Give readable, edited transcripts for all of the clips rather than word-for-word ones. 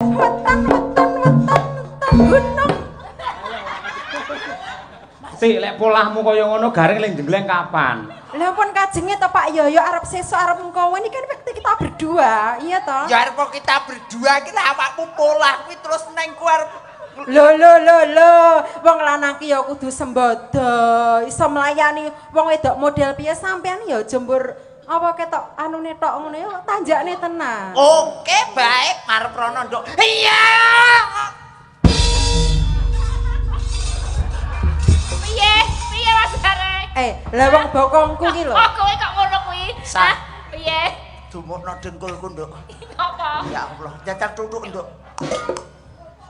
Wetan wetan wetan wetan gunung. Sik, lek polahmu kaya ngono garing lek jengleng kapan? Lah pun kajenge to Pak Yoyo arep sesuk arep engko ini kan waktu kita berdua, iya toh? Ya arep kita berdua ki lah awakmu polah kuwi terus neng ku arep Lho lho lho lho, wong lanang ki ya kudu sembodo, iso melayani wong wedok model piye sampean ya jembur apa ketok anune tok ngono ya tanjakne tenan. Oke, baik, marep rono, Nduk. Iya. Piye? Piye Mas Gareng? Eh, lah wong bokongku ki lho. Oh, kowe kok ngono kuwi? Sa. Hah? Piye? Dumukno dengkulku, Nduk. Apa? Ya Allah, jajal tutuk, Nduk.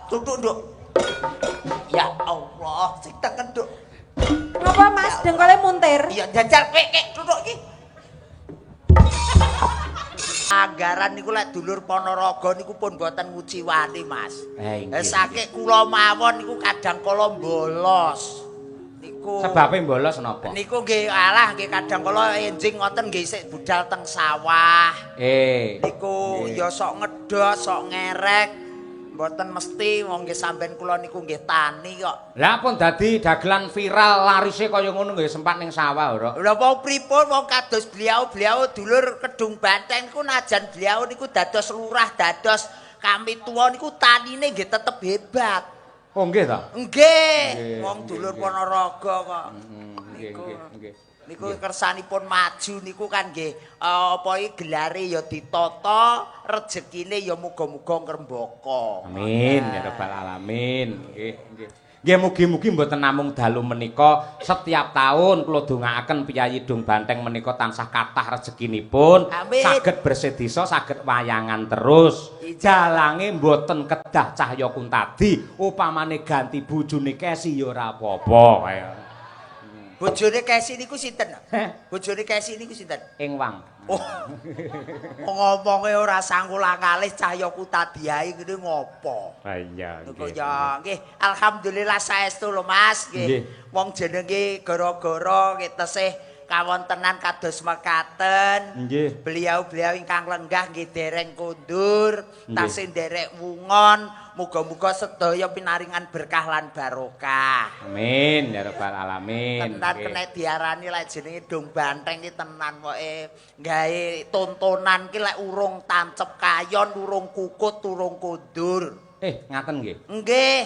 Tutuk, Nduk. Ya Allah, sing tengen, Nduk. Ngapa Mas dengkole muntir? Iya, jajal kowe kek tutuk iki. Anggaran niku lek dulur Ponorogo niku pun mboten nguciwani, Mas. Eh, nggih. Saking kula mawon niku kadang kala bolos. Niku Sebabe bolos napa? Niku nggih alah nggih kadang kala enjing ngoten nggih isih budal teng sawah. Niku ya sok ngedhos, sok ngerek. Mboten mesti wong nggih sampean kula niku nggih tani kok. Lah pun dadi dagelan viral larise kaya ngono nggih sempat ning sawah ora? Lha wong pripun wong kados beliau-beliau dulur Kedung Banteng niku najan beliau niku dados lurah, dados kamituwa niku tanine nggih tetep hebat. Oh nggih ta? Nggih, wong dulur Ponorogo kok. Nggih, nggih, nggih. Niku kersanipun maju niku kan nggih apa iki gelare ya ditata, rejekine ya muga-muga ngrembaka. Amin ya rabbal alamin. Nggih, nggih. Nggih mugi-mugi mboten namung dalu menika setiap tahun kula dongaaken piyayi Dung Banteng menika tansah kathah rezekinipun, saged bersedisa, saged wayangan terus. Jalange mboten kedah Cahya Kuntadi, upamane ganti bojone Kesi ya ora apa-apa kaya. Bojone Kesi niku sinten? Bojone Kesi niku sinten? Engwang. Oh. Ngomonge ora sangkul kalih Cahya Kuntadi ae ngene ngopo? Ha iya nggih. Ya nggih, alhamdulillah saestu lho Mas nggih. Wong jenenge gara-gara nggih tesih kawontenan kados mekaten. Nggih. Beliau-beliau ingkang lenggah nggih dereng kondur, tasih nderek wungon. Muga-muga sedaya pinaringan berkah lan barokah. Amin ya rabbal alamin. Tenan kena diarani lek jenenge Dung Banteng iki tenan pokoke gawe tontonan ki lek urung tancep kayon, urung kukut, urung kondur. Ngaten nggih. Nggih.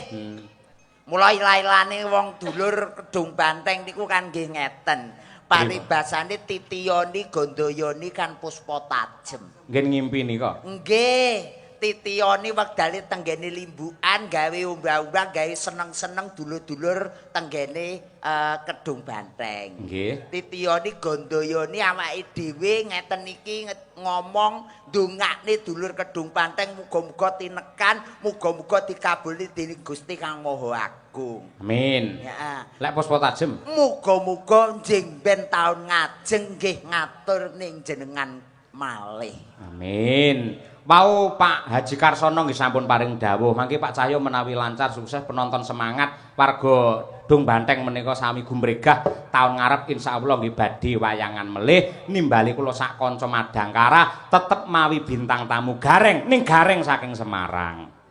Mulai lailane wong dulur Kedung Banteng niku kan nggih ngeten. Paribasane titiyoni gondoyoni kan puspa tajem. Nggih ngimpi nika. Nggih. Titiyoni wektale tenggene limbukan gawe umbah-umbah gawe seneng-seneng dulur-dulur tenggene Kedung Banteng. Nggih. Titiyoni gondoyoni awake dhewe ngeten iki ngomong ndongakne dulur Kedung Banteng muga-muga tinekan, muga-muga dikabuli dening Gusti Kang Maha Agung. Amin. Ya. Lek puspa tajem muga-muga njing ben taun ngajeng nggih ngatur ning jenengan malih. Amin. Wau Pak Haji Karsono nggih sampun paring dawuh, mangke Pak Cahyo menawi lancar sukses penonton semangat warga Dung Banteng menika sami gumregah taun ngarep insyaallah nggih badhe wayangan melih nimbali kula sak kanca Madangkara tetep mawi bintang tamu Gareng ning Gareng saking Semarang.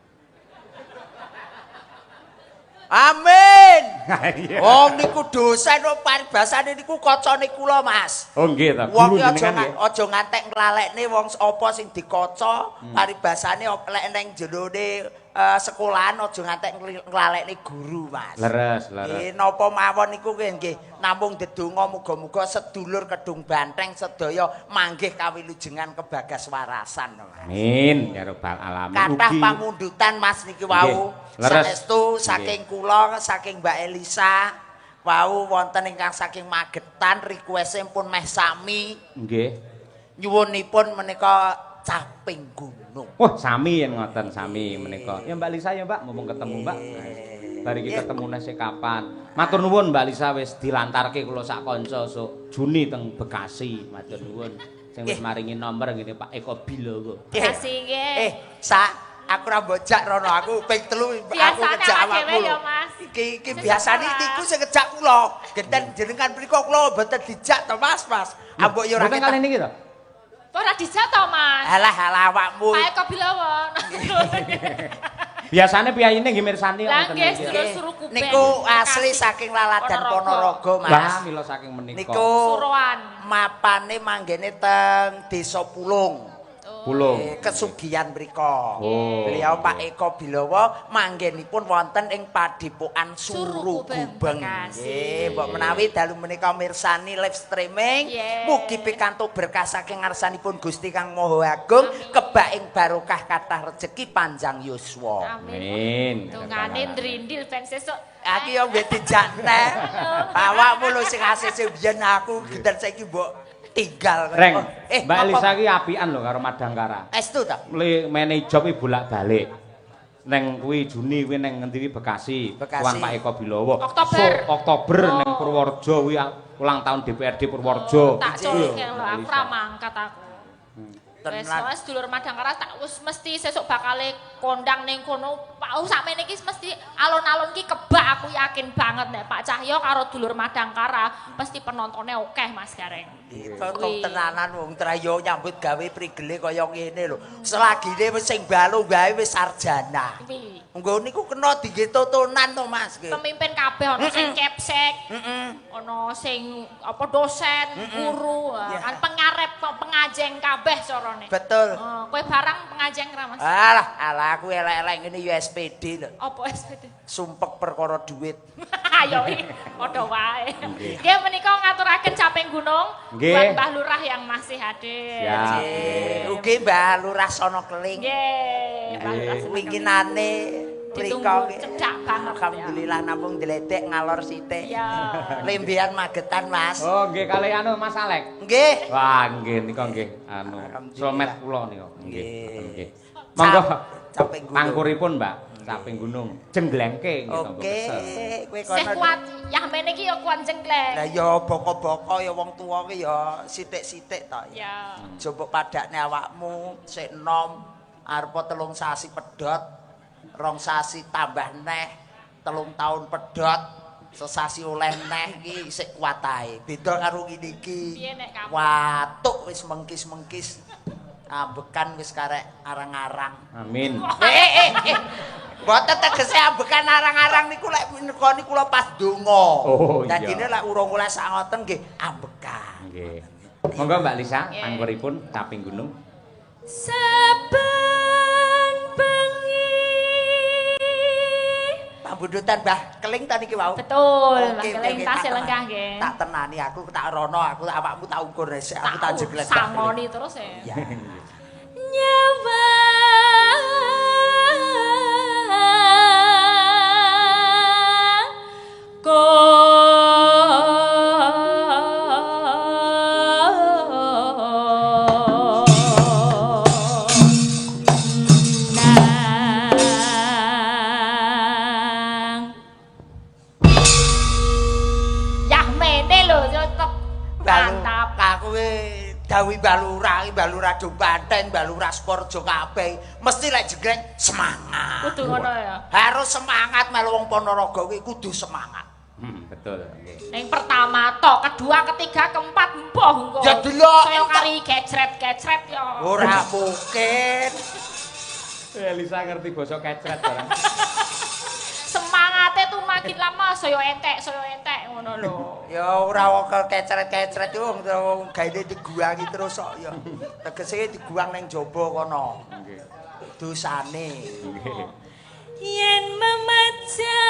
Amin. Oh niku dosen kok paribasane niku kacane kula Mas. Oh nggih ta. Wong aja ngantek nglalekne wong apa sing dikaca, paribasane lek neng jerone sekolahan aja ngantek nglalekne guru Mas. Leres, leres. Nggih napa mawon niku nggih namung ndedonga muga-muga sedulur Kedung Banteng sedaya manggih kawilujengan kebagas warasan Mas. Amin ya rabbal alamin. Kathah pamundutan Mas niki wau. Saestu saking kula, saking Mbak Elisa, wau wonten ingkang saking Magetan request pun meh sami. Nggih. Nyuwunipun menika caping gunung. Wah, sami yen ngoten sami menika. Ya Mbak Lisa ya Mbak, mumpung ketemu Mbak. Bar iki ketemu nese kapan. Matur nuwun Mbak Lisa wis dilantarke kula sak kanca sok Juni teng Bekasi. Matur nuwun. Sing wis maringi nomor ngene Pak Eko Bilowo. Bekasi nggih. Sak aku ora mbojak rono, aku ping 3 aku ngejak awakmu. Ya, Mas. Iki biasane niku sing ngejak kula. Genten jenengan mriku kula mboten dijak to Mas, Mas. Ambok ya ora ketok. Mboten kalih niki to. Ora dijak to, Mas? Alah alah awakmu. Pak Eko Bilawa. Biasane piyayine nggih mirsani kok Lah ngoten nggih, niki. sedulur suruh kuping. Niku asli saking Laladan Ponorogo, Lah Mas. mila saking menika. Niku Suruhan. mapane manggene teng Desa Pulung. Pulung. Kesugihan mriko. Oh. Beliau Pak Eko Bilowo manggenipun wonten ing Padepokan Suru Suru Gubeng, Gubeng. Bekasi. Nggih, mbok menawi dalu menika mirsani live streaming, Yeah. mugi pikantuk berkah saking ngarsanipun Gusti Kang Maha Agung, kebak ing barokah kathah rejeki panjang yuswa. Amin. Dongane ndrindil ben sesuk. Aku yo mbek dijak neh. Awakmu lho sing asese biyen aku genten saiki mbok tinggal. Reng, Eh, Mbak apa? Elisa ki apian lho karo Madangkara. Estu ta? Le mene job iki bolak-balik. Neng kuwi Juni kuwi neng ngendi kuwi Bekasi, Bekasi. Tuan Pak Eko Bilowo. Oktober. So, Oktober Oh. neng Purworejo kuwi ulang tahun DPRD Purworejo. Tak Lho, colke lho, Mbak aku Elisa. ora mangkat aku. Wis Tenan. wis dulur Madangkara tak wis mesti sesuk bakale kondang ning kono. Pak sakmene iki mesti alon-alon ki kebak aku yakin banget nek Pak Cahyo karo dulur Madangkara mesti penontonnya akeh Mas Gareng. Gitu to tenanan wong trayo nyambut gawe prigele kaya ngene lho. Selagine wis sing balo gawe wis sarjana. Kuwi. Nggo niku kena dingge totonan to Mas. Nggih. Pemimpin kabeh ana sing kepsek, ana sing apa dosen, guru, Ya. kan pengarep pengajeng kabeh carane. Betul. Oh, kowe barang pengajeng ra Mas? Alah, alah aku elek-elek ngene ya SPD lho. Apa SPD? Sumpek perkara duit. Ayo iki padha wae. Nggih menika ngaturaken caping gunung Nggih. buat Mbah Lurah yang masih hadir. Siap. Nggih. Ugi Mbah Lurah Sono Keling. Nggih, Mbah Lurah Sono Keling. Winginane mriko Ditunggu nggih. cedak banget. Alhamdulillah namung ndledek ngalor sithik. Ya. Lembean Magetan Mas. Oh, nggih kalih anu Mas Alek. Nggih. Wah, nggih nika nggih anu Alhamdulillah. somet kula nika. Nggih. Nggih. Monggo Caping gunung. pangkuripun, Mbak. Caping gunung. Jengglengke nggih Oke, kowe Sih kono. kuat, yah mene iki ya kuat jengkleng. Lah ya boko-boko ya wong tuwa ki ya sithik-sithik to. Ya. Aja mbok padakne awakmu sik enom arep 3 sasi pedhot, 2 sasi tambah neh, 3 taun pedhot, sesasi oleh neh iki sik kuat ae. Beda karo ngene iki. Piye nek kamu? Watuk wis mengkis-mengkis. Ambekan wis karek arang-arang. Amin. Eh. Mboten tegese ambekan arang-arang niku lek nekoni kula pas donga. Oh, iya. Dadine lek urung oleh sak ngoten nggih ambekan. Nggih. Monggo Mbak Lisa, Nggih. pangkuripun caping gunung. Saben bengi. Pambundutan Mbah Keling ta niki wau. Betul, Mbah Oke, Keling oke, tasih tak lenggah nggih. Tak tenani aku tak rono aku awakmu tak ukur resik aku tak jeglek. Mbah Keling. Sangoni terus ya. Ya. Nyawang kondang. Yah mene lho tetep mantap. Aku ki dawuh Mbah Lurah, iki Mbah Lurah do Banteng, Mbah Lurah Sporjo kabeh. Mesti lek jeglek semangat. Kudu ngono ya. Harus semangat melu wong Ponorogo kuwi kudu semangat. Betul, nggih. Yang pertama tok, kedua, ketiga, keempat, empoh engko. Ya delok. Saya kari kecret-kecret ya. Ora mungkin. Elisa ngerti basa kecret barang. Semangatnya tuh makin lama saya entek ngono lho. Ya ora kok kecret-kecret iku wong gaene diguangi terus kok ya. Tegese diguang ning jaba kono. Nggih. Dosane. Nggih. Yen memajang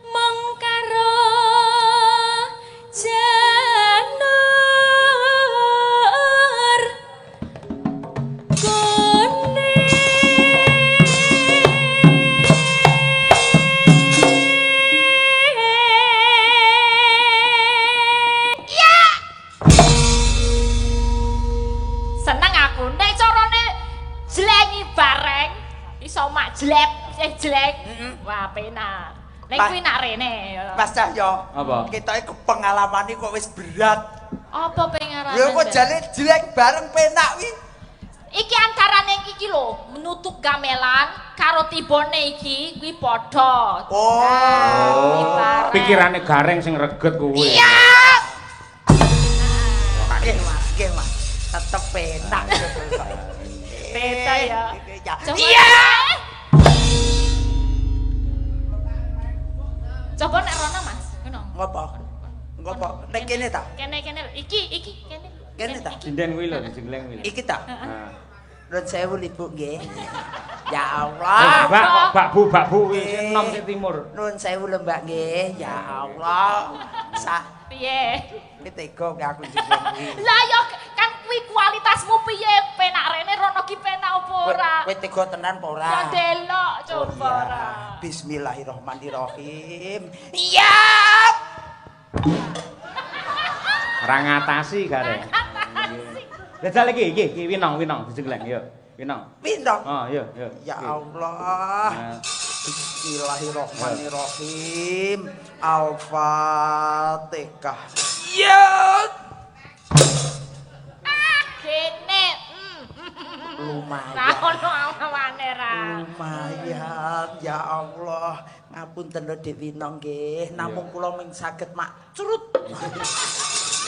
mung karo janur kuning. Ya. Seneng aku nek carane jlengi bareng iso mak jleb jleng. Wah penak. Nek kuwi nak rene. Mas Cahyo. Apa? Ketoke kepengalamane kok wis berat. Apa pengaraman? Lha kok jane jleng bareng penak kuwi. Iki antarane iki lho, menutup gamelan karo tibone iki kuwi padha. Oh. Nah, kuwi bareng. Pikirane gareng sing reget kuwi. Iya. Nggih. Tetep penak. Beda ya. Iya. Coba nek rono Mas, ngono. Ngopo? Ngopo? Nek kene ta? Kene kene iki iki kene. Kene ta? Sinden kuwi lho, jengleng kuwi. Iki ta? Heeh. Nuwun sewu Ibu nggih. Ya Allah. Bak bak bu bak bu kuwi sing enom sing timur. Nuwun sewu lho Mbak nggih. Ya Allah. Sak piye? Iki tega aku jeneng kuwi. Lah ya kan kuwi kualitasmu piye? Penak rene rono ki penak apa ora? Kowe tega tenan apa ora? Ya delok coba ora. Bismillahirrahmanirrahim. Iya. Ora ngatasi gare. Jajal iki iki iki winong winong dijengleng yo. Winong. Winong. Oh iya iya. Ya Allah. Bismillahirrahmanirrahim. Al-Fatihah. Ya. Ah, gene. Lumayan. Ra ono awane ra. Lumayan ya Allah. Ngapunten lho Dik Winong nggih. Namung kula mung saged mak curut.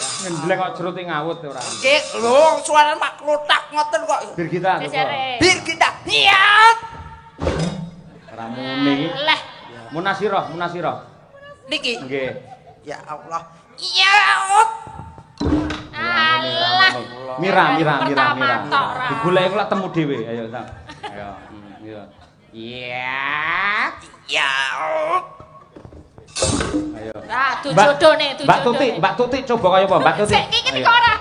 Ngendeleng kok cerute ngawut ora. Nggih, lho suarane mak klothak ngoten kok. Birgita. Birgita. Iya. Ora muni. Leh. Munasirah, munasirah. Niki. Nggih. Ya Allah. Iya. Alah. Mira, mira, mira, mira. Digoleki kok temu dhewe. Ayo, ta. Ayo. Iya. Iya. Ya. Ayo. Nah, dujodone, dujodone. Mbak Tuti, Mbak Tuti coba kaya apa, Mbak Tuti? Sik iki kok ora.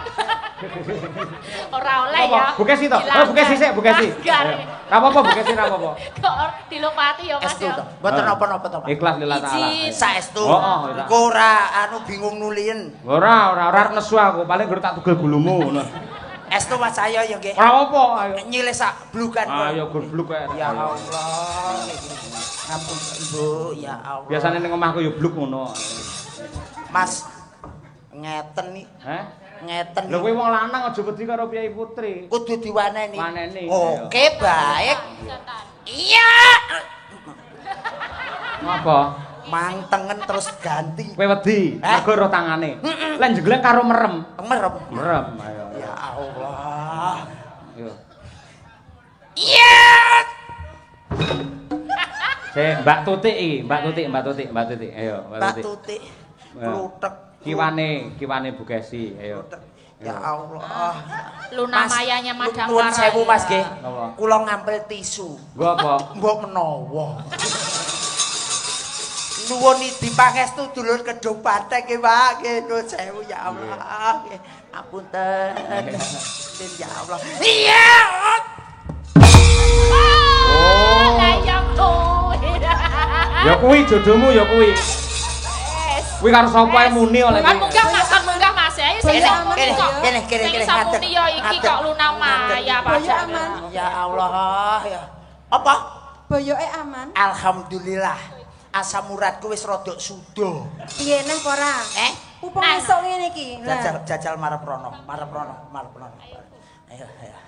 Ora oleh ya. Bukesi to. Oh, bukesi sik, bukesi. Ora apa-apa, bukesi ora apa-apa. Kok dilopati ya, Mas ya. Mboten napa-napa to, Pak. Ikhlas lillah taala. Saestu. Heeh, engko ora anu bingung nulien. Ora, ora, ora nesu aku, paling gur tak tugel gulumu ngono. Estu Mas saya ya nggih. Ora apa-apa, ayo. Nyilih sak blukan. Ayo gur bluk kae. Ya Allah. Ngapunten Ibu, ya Allah. Biasane ning omahku ya bluk ngono. Mas ngeten iki. Heh? Ngeten. Lho kowe wong lanang aja wedi karo priyayi putri. Kudu diwaneni. Waneni. Oke, baik. Iya. Ngapa? Mangtengen terus ganti. Kowe wedi, mergo roh tangane. Lek jengleng karo merem. Merem. Merem, ayo. Ya Allah. Yo. Iya. Sik, Mbak Tuti iki, Mbak Tuti, Mbak Tuti, Mbak Tuti. Ayo, Mbak Tuti. Kluthek. Kiwane, kiwane Bu Kesi, ayo. Ya Allah. Luna Mayanya Madang Nuwun sewu Mas nggih. Kula ngampil tisu. Nggo apa? Mbok menawa. Nuwun dipangestu dulur Kedung Bathek nggih Pak. Nggih nuwun sewu ya Allah. Nggih. Ngapunten. Ya Allah. Iya. Oh, lah ya kuwi. Ya kuwi jodohmu ya kuwi. Kuwi karo sapa ae muni oleh. Kan munggah Mas, kan munggah Mas. Ayo sing iso muni kok. Kene kene Sing kene iso muni ya iki kok Luna Maya padahal. Ya Allah ya. Apa? Boyoke aman. Alhamdulillah. Asam uratku wis rada suda. Piye neh apa ora? Eh? Pupung esuk ngene iki. Jajal jajal marep rono, marep rono, marep rono. Ayo ayo.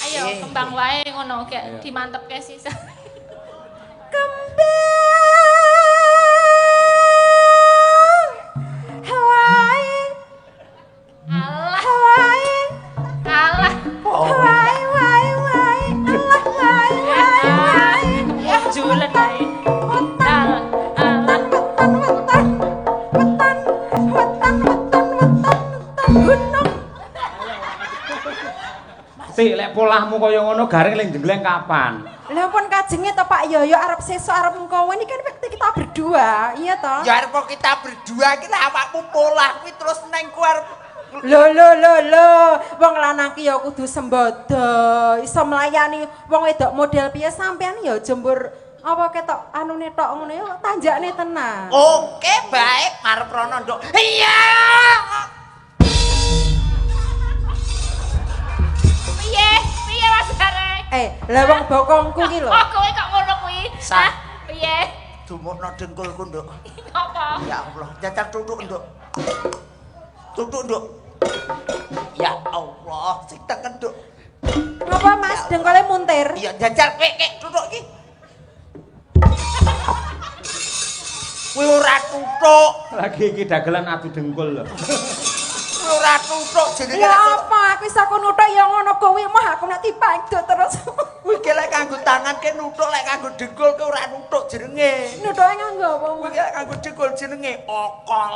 Ayo kembang wae ngono gek dimantepke sisa. Kembang wae. Allah. Wae. Allah. Wae wae wae. Allah wae wae wae. Ya julen ae. Wetan wetan wetan wetan wetan wetan wetan wetan gunung. Sik lek polahmu kaya ngono garing lek jengleng kapan? Lah pun kajenge to Pak Yoyo arep sesuk arep engko ini kan kita berdua, iya toh? Ya arep kita berdua ki lah awakmu polah kuwi terus neng ku arep Lho lho lho lho, wong lanang ki ya kudu sembodo, iso melayani wong wedok model piye sampean ya aja mbur apa ketok anune tok ngono ya tanjakne tenan. Oke, baik, marep rono nduk. Iya. Piye? Piye Mas Gareng? Lah wong bokongku ki lho. Oh, kowe kok ngono kuwi? Sa. Hah? Piye? Dumukno dengkulku, Nduk. Apa? Ya Allah, jajal tutuk, Nduk. Tutuk, Nduk. Ya Allah, sing tengen, Nduk. Ngapa Mas dengkole muntir? Iya, jajal kowe kek tutuk iki. Kuwi ora tutuk. Lagi iki dagelan adu dengkul lho. Kuwi ora nuthuk jenenge. Lha apa aku iso aku nuthuk ya ngono kuwi mah aku nek dipangdut terus. Kuwi ki lek kanggo tangan ke nuthuk, lek kanggo dengkul ke ora nuthuk jenenge. Nuthuke nganggo apa? Kuwi ki lek kanggo dengkul jenenge okol.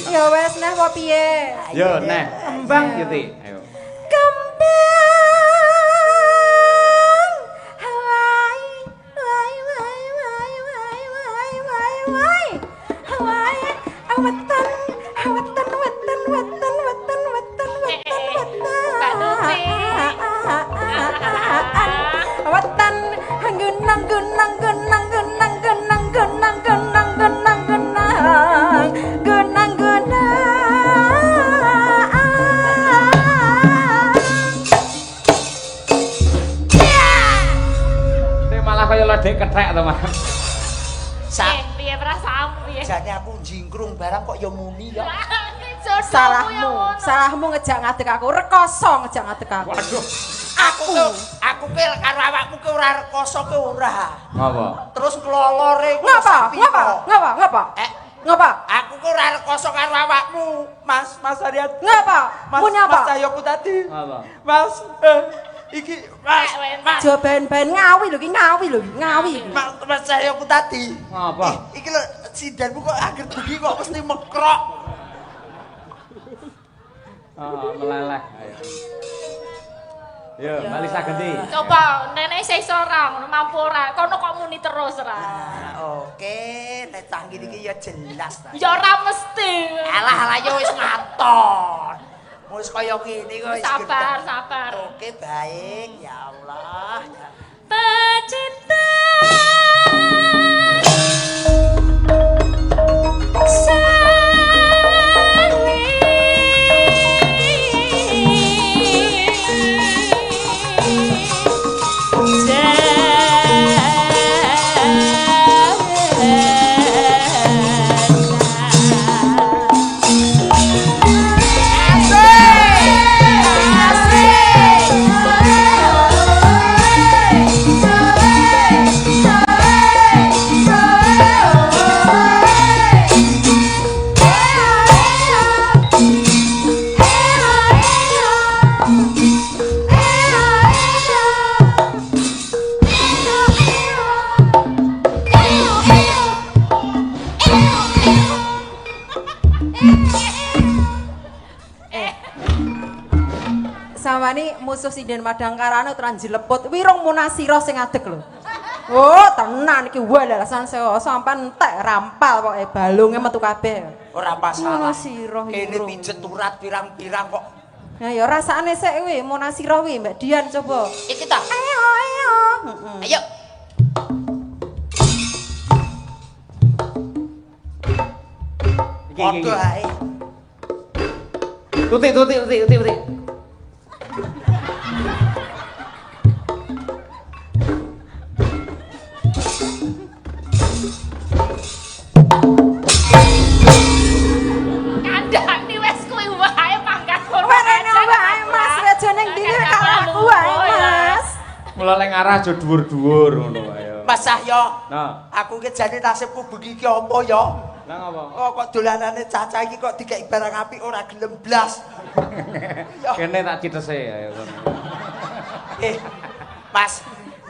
Ya wes neh apa piye? Yo neh, kembang yo Ti. Ayo. Kembang Hawaii wai wai wai wai wai wai wai Hawaii wetan wetan wetan wetan wetan wetan wetan wetan Mbak Tuti. Wetan gunang gunang gunang gunang gunang gunang gunang gunang gunang gunang gunang. Ini malah kaya ledek kethek to, Mas. Sak Piye perasaanmu piye? jane aku jingkrung barang kok ya muni ya. Salahmu, salahmu ngejak ngadeg aku, rekoso ngejak ngadeg aku. Waduh. Aku ke karo awakmu ke ora rekoso ke ora. Ngapa? Terus klolore ku Ngapa? sepiro? Ngapa? Ngapa? Ngapa? Ngapa? Aku ke ora rekoso karo awakmu, Mas, Mas Aryan. Ngapa? Mas, Muni apa? Mas Cahyoku tadi. Ngapa? Mas, iki Mas, Mas, Aja ben-ben ngawi lho iki ngawi lho, ngawi. Mas, Mas Cahyoku tadi. Ngapa? Iki lho sindanmu kok akhir bengi kok mesti mekrok. Oh, meleleh. Ayo. Yo, Mbak Lisa ganti. Coba nenek isih iso ora ngono mampu ora. Kono kok muni terus ora. Nah, oke, nek cah ngene iki ya jelas ta. Ya ora mesti. Alah alah ya wis ngaton. Wis kaya ngene kok wis Sabar, gendeng. sabar. Oke, baik. Ya Allah. Pecinta Samane musuh sinden Madangkarane ora njeleput wirung munasira sing ngadeg lho. Oh, tenan iki walalasan sewa sampean entek rampal pokoke balunge metu kabeh. Ora masalah. Munasirah Kene irung. pijet urat pirang-pirang kok. Nah ya rasane sik kuwi munasirah kuwi Mbak Dian coba. Iki ta. Ayo ayo. Heeh. Ayo. Iki iki. Padha ae. Tuti tuti tuti tuti tuti. Kandhani wis kuwi wae pangkat kono. Werene wae Mas, aja ning ndi karo aku wae Mas. Mula lek ngarah aja dhuwur-dhuwur ngono ayo. Mas Cahyo, Nah, aku ki jane nasibku bengi iki apa ya? lah ngapa? Oh, kok dolanane caca iki kok dikeki barang apik ora gelem blas. Ya. Kene tak citese ayo kono. Mas,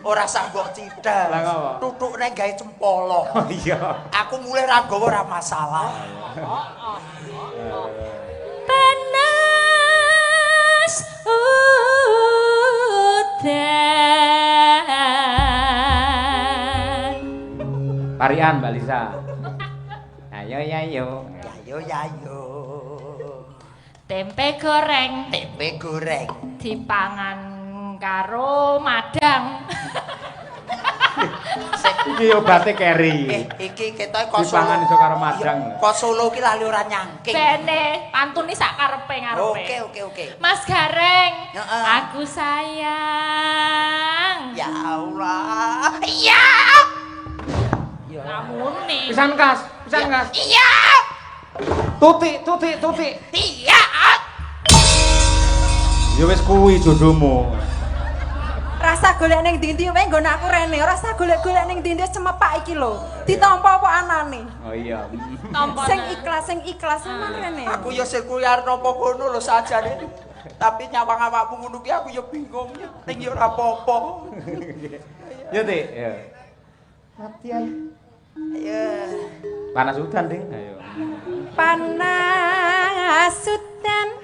ora sah mbok cithes. Lah ngapa? Tutukne gawe cempolo. Oh iya. Aku mulih ra nggawa ora masalah. Panas udan. Parian Mbak Lisa. Ayo ya ayo. Yayo yayo. Tempe goreng Tempe goreng. dipangan karo madang. Iki obate keri. Iki ketoke kok Dipangan iso karo madang. Iya, Kok Solo ki lali ora nyangking. Bene, pantune sak karepe ngarepe. Oke oke oke. Mas Gareng, Heeh. aku sayang. Ya Allah. Iya. Lamune. Pisan kas, pisan kas. Iya. Tuti, tuti, tuti. Iya. Ya wis kuwi jodohmu. Ora usah golek ning ndi-ndi wae nggon aku rene, ora usah golek-golek ning ndi-ndi cemepak iki lho. Ditampa apa anane? Oh iya. Tampa. Sing ikhlas sampean rene. Aku ya sing kuwi arep nampa kono lho sajane. Tapi nyawang awakmu ngono ki aku ya bingung. Ning ya ora apa-apa. Ya, Tik. Ya. Latihan. Ayo. Panas udan, Ding. Ayo. Panas udan.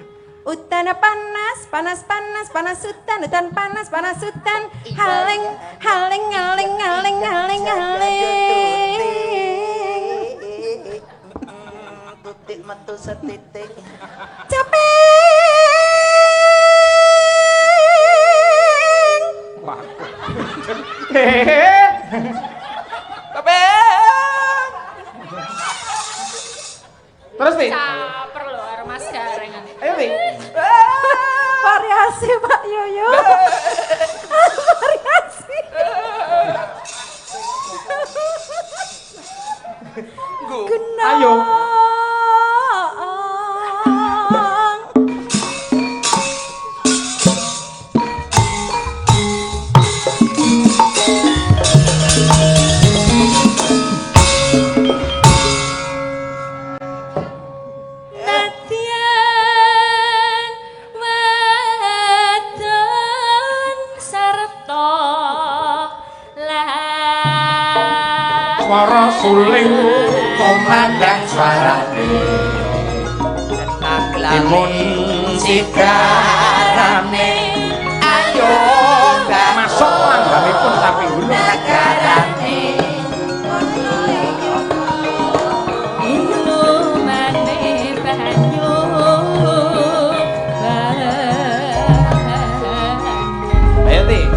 Udan panas, panas panas, panas udan, udan panas, panas udan. Haling, haling, haling, haling, haling, haling. Tutik metu setitik. Capek. Wah. Capek. Terus, Tik. Caper lho karo Mas Gareng. Ayo, Tik. Variasi Pak Yoyo. Variasi. Ayo. Nadyan wadon sarta lan Swara suling Komandang suarane. timun sigarane. Ayo masuk langgamipun sapi gunung. negarane. Inumane banyu Ayo, Tik.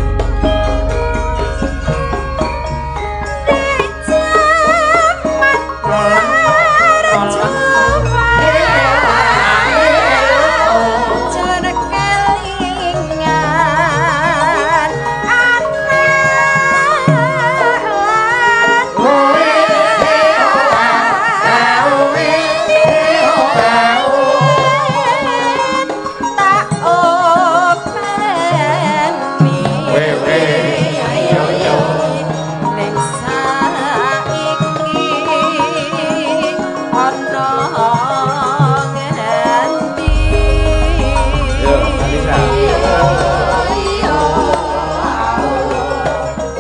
Yo, Alisa.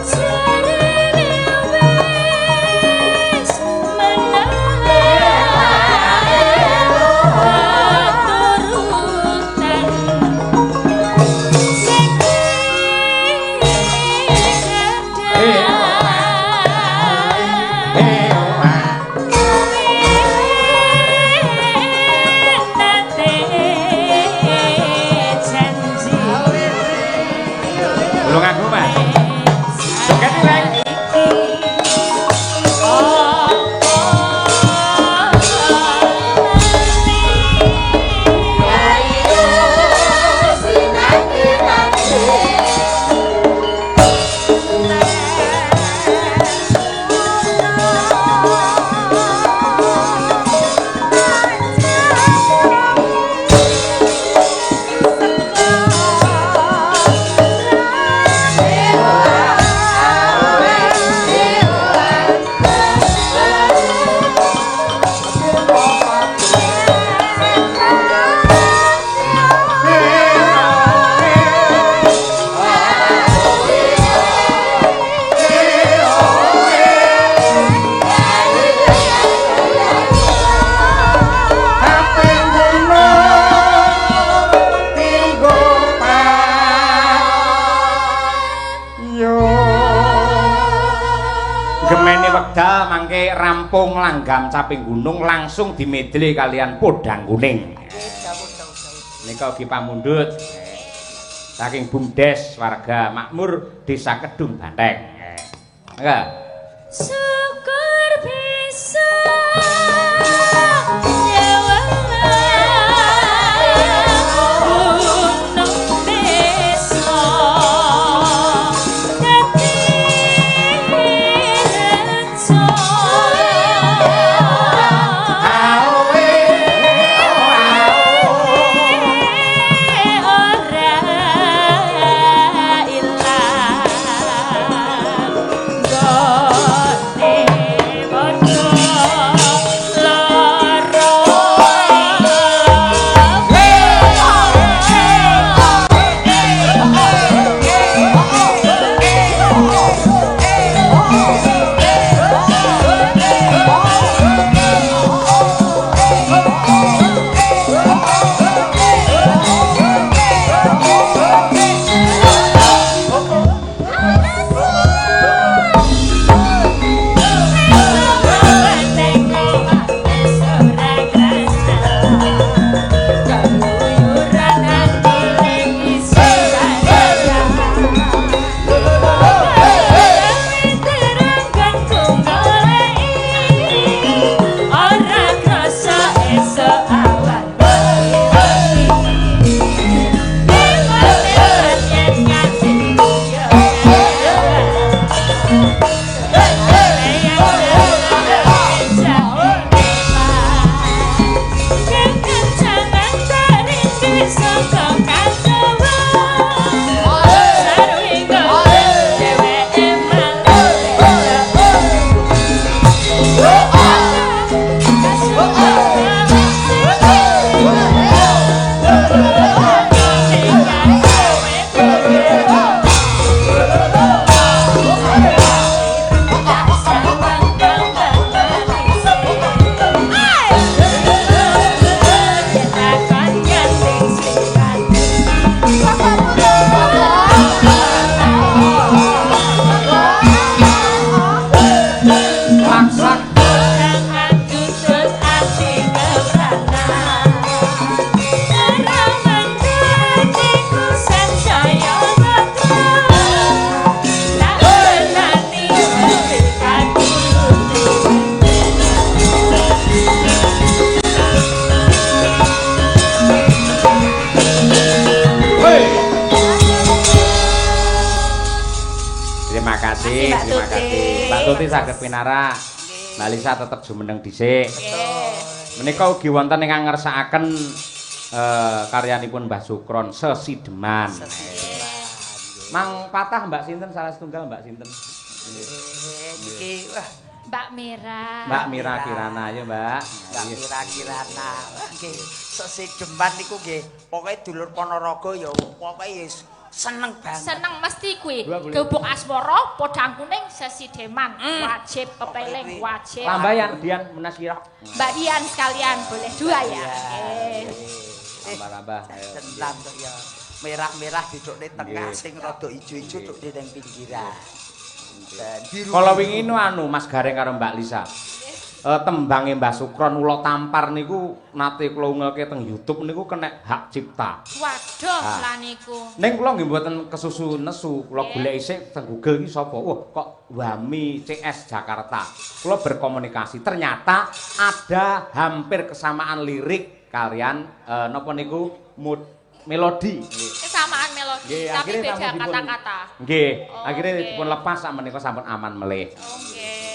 Jarene wis menang turutan sing janji Belum aku, Mas. Joget nih, Reng. Gemene wekdal mangke rampung langgam caping gunung langsung dimedle kalian podang kuning. Nika ugi pamundhut saking BUMDes warga makmur Desa Kedung Banteng. Mangga. Syukur bisa nyewang gunung desa dadi rejo ora ilang. kasih, Mbak terima Tuti. kasih. Mbak Tuti saged pinarak. Mbak Lisa tetep jumeneng dhisik. Nggih. Menika ugi wonten ingkang ngersakaken karyanipun Mbah Sukron Sesideman. Mang patah Mbak sinten salah setunggal Mbak sinten? Niki wah Mbak Mira. Mbak Mira Kirana ayo Mbak. Mbak Mira Kirana. Nggih, sesideman niku nggih pokoke dulur Ponorogo ya pokoke ya seneng banget. Seneng mesti kuwi. Gubuk Asmara, podang kuning, sesideman, wajib pepeling, wajib. Lambayan Dian Munasirah. Mbak Dian sekalian boleh dua ya. Nggih. Tambah-tambah ayo. Tenan kok ya. Merah-merah dudukne tengah Nggih. sing rada ijo-ijo dudukne ning pinggiran. Dan biru. Kala wingi nu anu Mas Gareng karo Mbak Lisa. Tembange Mbah Sukron Ula Tampar niku nate kula ungelke teng YouTube niku kena hak cipta. Waduh Ah. lah niku. Ning kula nggih mboten kesusu nesu, kula Nggih. golek isik teng Google iki sapa? Wah, kok Wami CS Jakarta. Kula berkomunikasi, ternyata ada hampir kesamaan lirik kalian napa niku mood melodi. Kesamaan melodi, Nggih, tapi akhirnya beda sampun dipun- kata-kata. Nggih, Oh, akhirnya nggih. dipun lepas sak menika sampun aman melih. Oh, nggih.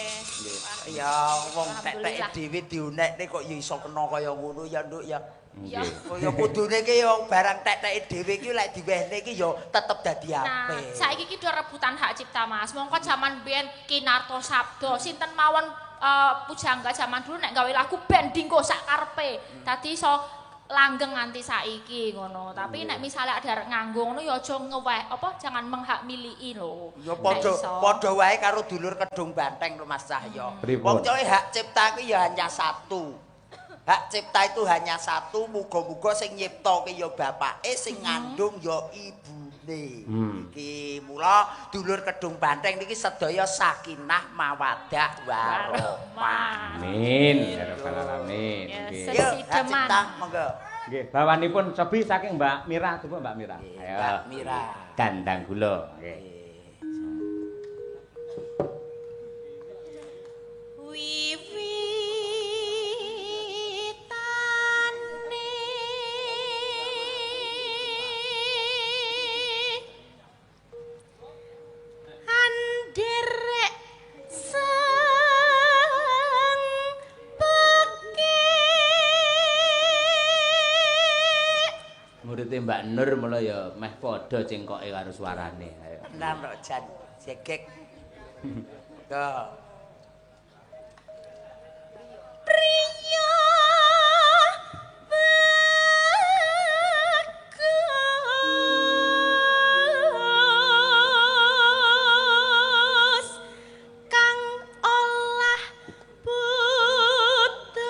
Ya wong Alhamdulillah. tek-teke dhewe diunekne kok ya iso kena kaya ngono ya Nduk ya. Ya. Kaya kudune ki ya barang tek-teke dhewe ki lek diwehne ki ya tetep dadi Nah, apik. saiki ki do rebutan hak cipta Mas. Mongko jaman biyen Ki Narto Sabdo, sinten mawon pujangga jaman dulu nek gawe lagu ben dinggo sak karepe. Dadi iso langgeng nganti saiki ngono. Tapi nek misalnya ada arek nganggo ngono ya aja ngeweh, apa jangan menghak miliki lho. Ya padha padha wae karo dulur Kedung Banteng lho Mas Cahyo. Pripun? Wong coy hak cipta ki ya hanya satu. Hak cipta itu hanya satu, muga-muga sing nyipta ki ya bapake, sing ngandung ya ibune. Iki mula dulur Kedung Banteng niki sedaya sakinah mawaddah warahmah. Amin ya rabbal alamin. Ya, Nggih. Yo, hak Sesideman. cipta monggo. Nggih, bawanipun cobi saking Mbak Mira, coba Mbak Mira. Nggih, Ayo. Mbak Mira. Dandang gula. Nggih. Wiwitane anderek sang pekik. Muridé Mbak Nur mula ya meh padha cengkoke karo suarane. Ayo. Tenan kok jan jegek. Go. Priya bagus kang olah budaya.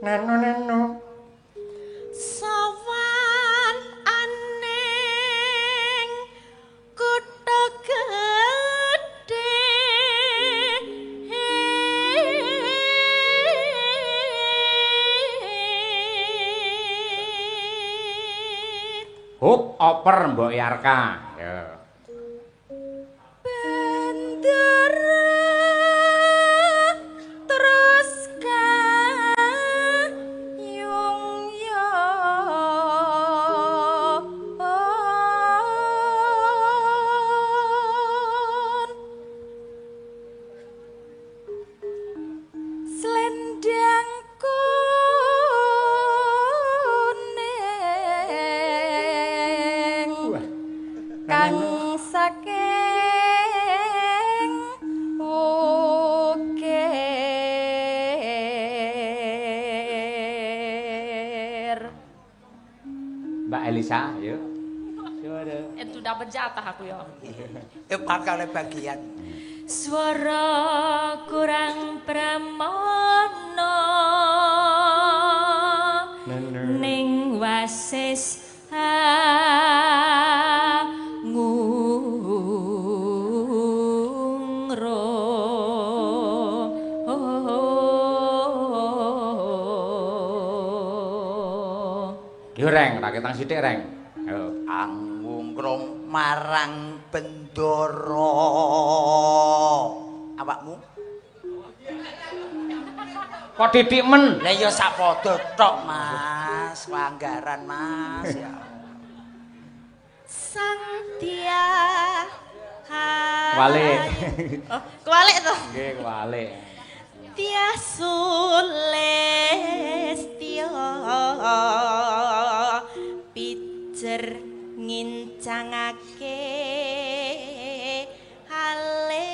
Nano nano. Sowan aning kutha gedhe. Hup oper Mbok Yarka. Ya. Bendera terus kayung yo. Selendang kuning kang saking ukir. Mbak Elisa, ayo. Suara. Itu dapat jatah aku ya. Bakal bagian. Swara kurang pramana ning wasis angungro. Yo Reng, raketang sithik Reng. Ayo. Angungkrung marang bendara. Awakmu Kok Kok titik men? Lah ya sak padha tok, Mas. Wanggaran, Mas. Ya. Sang Dia. Kualik. Oh, kualik to. Nggih, kualik. Dia Sulistya pijer ngincangake alis.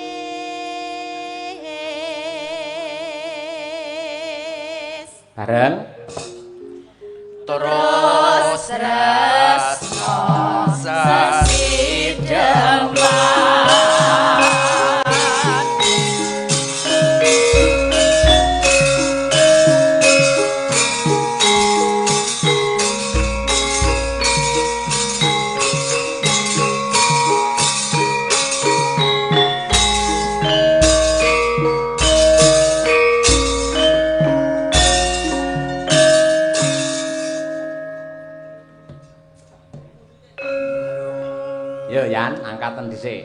Bareng Terus tresno sesideman. Yo Yan, angkatan dhisik.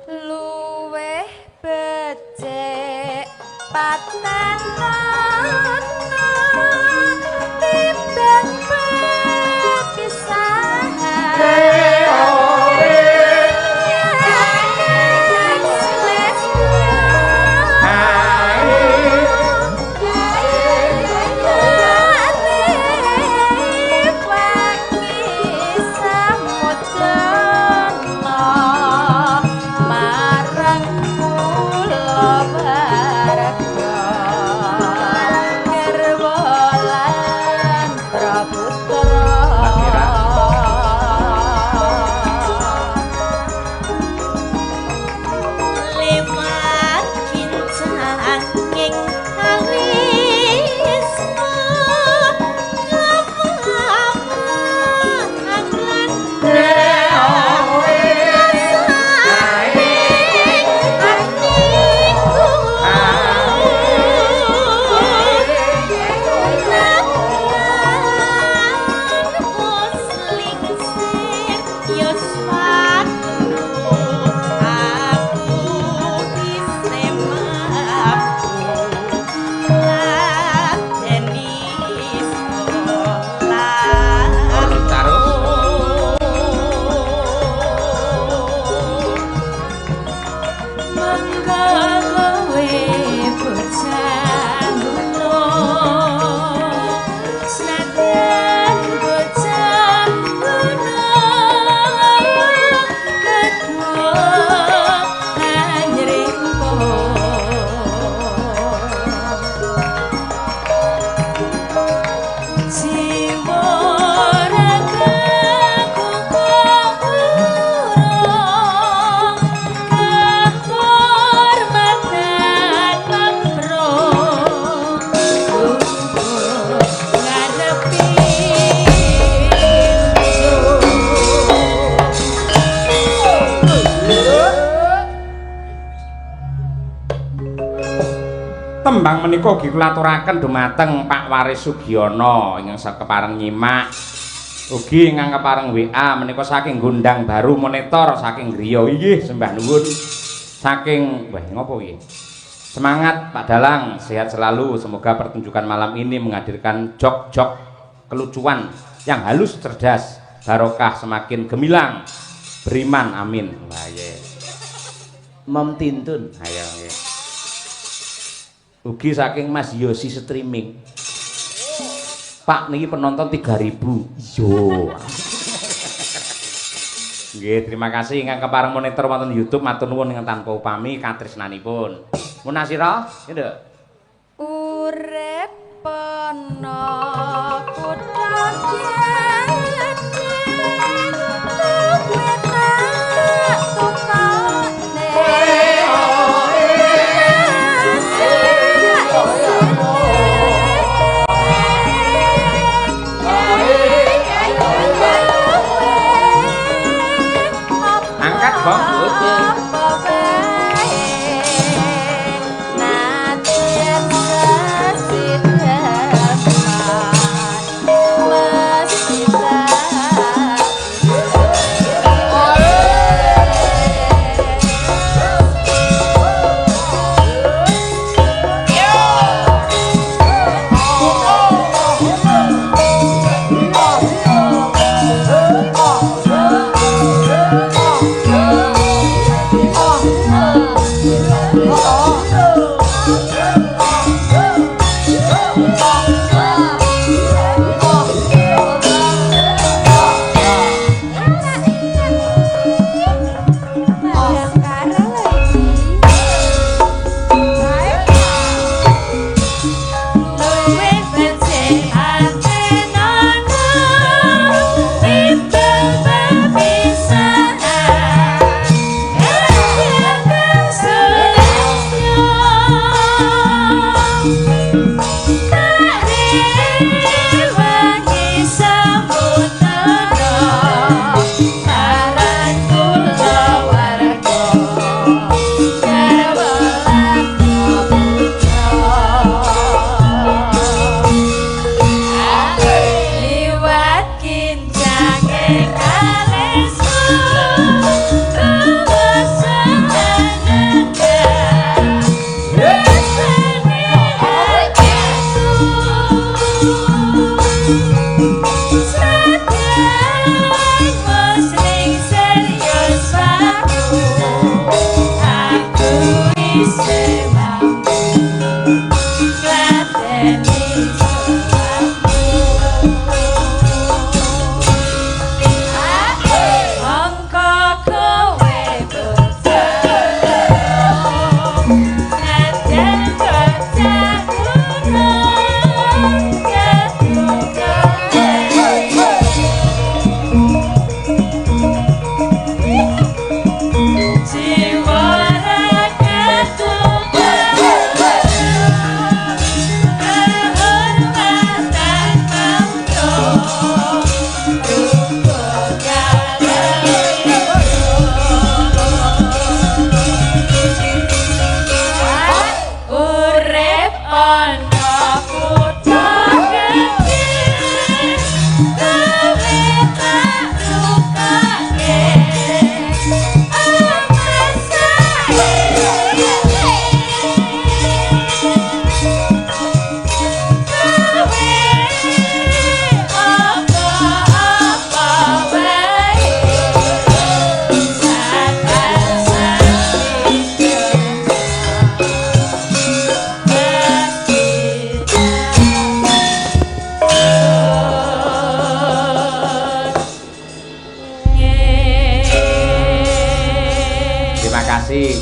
Luweh becik patenana timbang pepisahan. Lewat kincang ing alisma kepawang Monggo kowe bocah ngono, senajan bocah ngono kedua anyrimpo. Jiwa ragaku kok urung kahormatan mapro tunggu ngarepi Tembang menika ugi kula aturaken dumateng Pak Waris Sugiono ingkang sakepareng nyimak. Ugi ingkang kepareng WA menika saking Gondang Baru Monitor saking griya. Inggih, sembah nuwun. Saking wah ngopo iki? Semangat Pak Dalang, sehat selalu. Semoga pertunjukan malam ini menghadirkan jok-jok kelucuan yang halus, cerdas, barokah semakin gemilang. Beriman, amin. Wah, iya. Mom Tintun. Ayo nggih. Ugi saking Mas Yosi streaming. Pak niki penonton 3000. Yo. Nggih, terima kasih ingkang kepareng monitor wonten YouTube, matur nuwun ingkang tanpa upami katresnanipun. Munasira, nggih, Nduk. Urip ana kutha gedhe luwih tak tukane. Angkat, Bang. Apa wae najan sesideman mesti tak.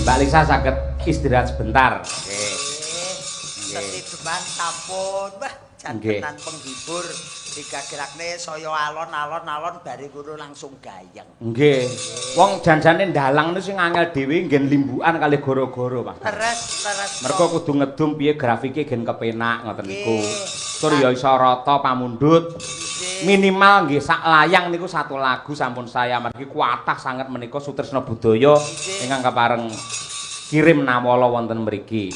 Mbak Lisa saged istirahat sebentar. Nggih. Setideman sampun. Wah, jan tenan penghibur digagerakne saya alon-alon-alon bare ngono langsung gayeng. Nggih. Wong janjane ndalang niku sing angel dhewe nggen limbukan kalih goro-goro, Pak. Teres. Mergo kudu ngedum piye grafike gen kepenak ngoten niku. Tur ya iso rata pamundhut. Minimal nggih sak layang niku satu lagu sampun saya margi kuatah sanget menika sutresna budaya ingkang kepareng kirim nawala wonten mriki.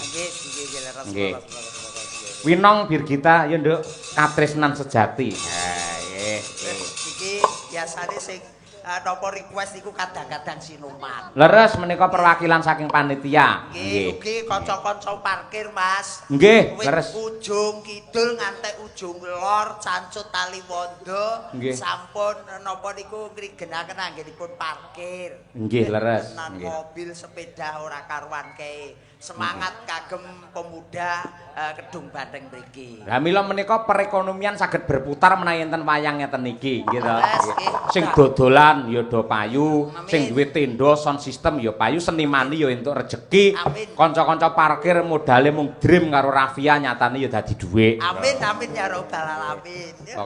Nggih. Winong Birgita ya Nduk, katresnan sejati. Ha nggih. Iki biasane sing napa request niku kadang-kadang sinuman. Leres menika perwakilan saking panitia. Nggih, ugi kanca-kanca parkir, Mas. Nggih, leres. Ujung kidul ngantek ujung lor cancut tali wondo sampun napa niku ngrigenaken anggenipun parkir. Nggih, leres. Nggih. Mobil sepeda ora karuan kae. Semangat kagem pemuda Kedung Banteng mriki. Lah mila menika perekonomian saged berputar menawi enten wayang ngeten iki, nggih to. Sing dodolan ya do payu, sing duwe tenda sound system ya payu, senimane ya entuk rejeki. Kanca-kanca parkir modale mung dream karo Rafia nyatane ya dadi dhuwit. Amin amin ya robbal alamin.